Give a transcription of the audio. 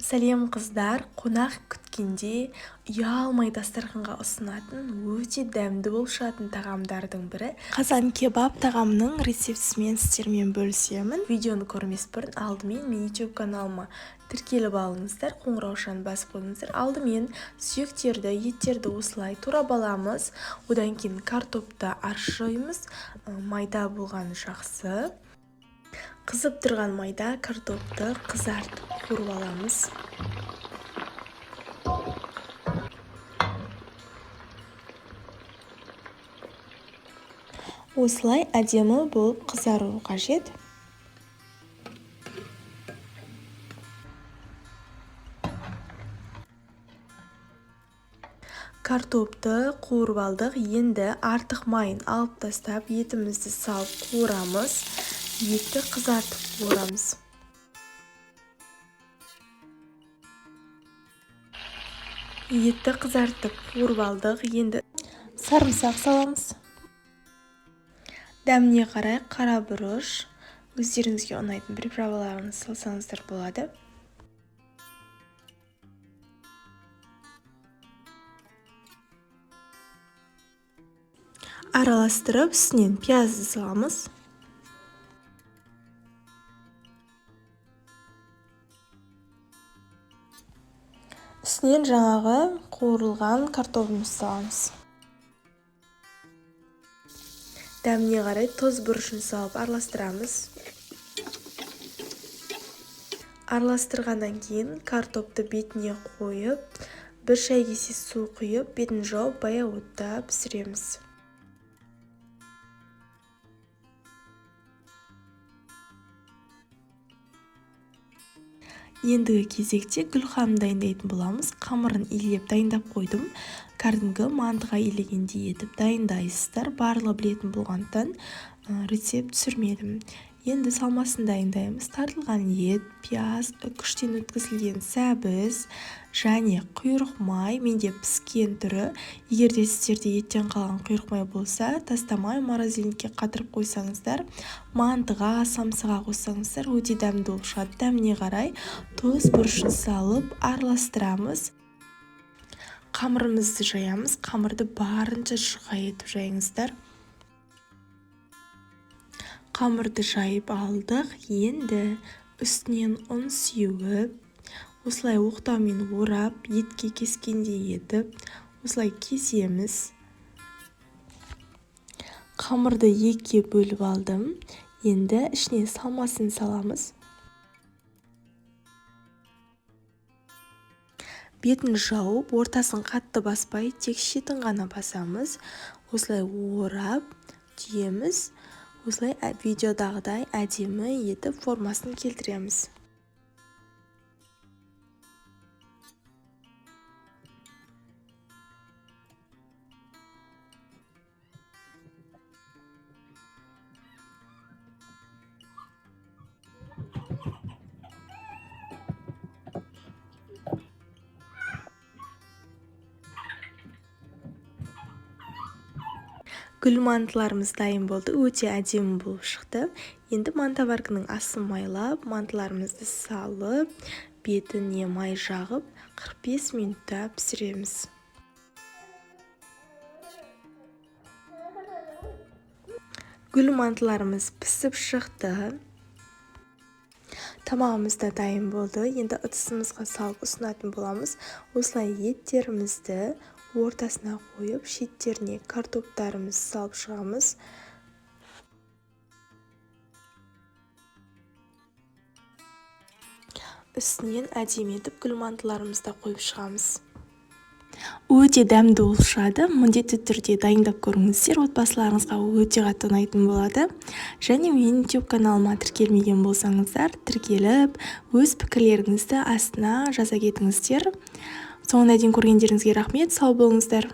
Сәлем, қыздар! Қонақ күткенде ұялмай дастарханға ұсынатын, өте дәмді болып шығатын тағамдардың бірі қазан кебаб тағамының рецептісімен сіздермен бөлісемін. Видеоны көрмес бұрын алдымен менің YouTube каналыма тіркеліп алыңыздар, қоңыраушаны басып қойыңыздар. Алдымен сүйектерді, еттерді осылай турап аламыз. Одан кейін картопты аршимыз, майда болғаны жақсы. Қызып тұрған майда картопты қызартып қуырып аламыз. Осылай әдемі болып қызаруы қажет. Картопты қуырып алдық. Енді артық майын алып тастап, етімізді салып қуырамыз. Етті қызартып қуырамыз. Етті қызартып қуырып алдық. Енді сарымсақ саламыз. Дәміне қарай қара бұрыш, өздеріңізге ұнайтын приправаларыңызды салсаңыздар болады. Араластырып, үстінен пиязды саламыз. Үстінен жаңағы қуырылған картобымызды саламыз. Дәміне қарай тұз, бұрышын салып араластырамыз. Араластырғаннан кейін картопты бетіне қойып, бір шай кесе су құйып, бетін жауып, баяу отта пісіреміз. Ендігі кезекте гүлхам дайындайтын боламыз. Қамырын илеп дайындап қойдым. Кәдімгі мантыға илегендей етіп дайындайсыздар. Барлығы білетін болғандықтан рецепт түсірмедім. Енді салмасын дайындаймыз. Тартылған ет, пияз, күштен өткізілген сәбіз және құйрық май, менде піскен түрі. Егер де сіздерде еттен қалған құйрық май болса, тастамай морозильникке қатырып қойсаңыздар, мантыға, самсаға қоссаңыздар, өте дәмді болып шығады. Дәміне қарай тұз, бұрышын салып араластырамыз. Қамырымызды жаямыз. Қамырды барынша жұқа етіп жайыңыздар. Қамырды жайып алдық. Енді үстінен ұн сеуіп, осылай оқтаумен орап, етке кескендей етіп, осылай кесеміз. Қамырды екіге бөліп алдым. Енді ішіне салмасын саламыз. Бетін жауып, ортасын қатты баспай, тек шетін ғана басамыз. Осылай орап, түйеміз. Осылай видеодағыдай әдемі етіп формасын келтіреміз. Гүл мантыларымыз дайын болды, өте әдемі болып шықты. Енді мантоварканың астын майлап, мантыларымызды салып, бетіне май жағып, 45 минутта пісіреміз. Гүл мантыларымыз пісіп шықты. Тамағымыз да дайын болды. Енді ыдысымызға салып ұсынатын боламыз. Осылай еттерімізді ортасына қойып, шеттеріне картоптарымызды салып шығамыз. Үстінен әдемі етіп гүл мантыларымызды қойып шығамыз. Өте дәмді болып шығады. Міндетті түрде дайындап көріңіздер. Отбасыларыңызға өте қатты ұнайтын болады. Және менің YouTube каналыма тіркелмеген болсаңыздар, тіркеліп, өз пікірлеріңізді астына жаза кетіңіздер. Соңына дейін көргендеріңізге рахмет. Сау болыңыздар.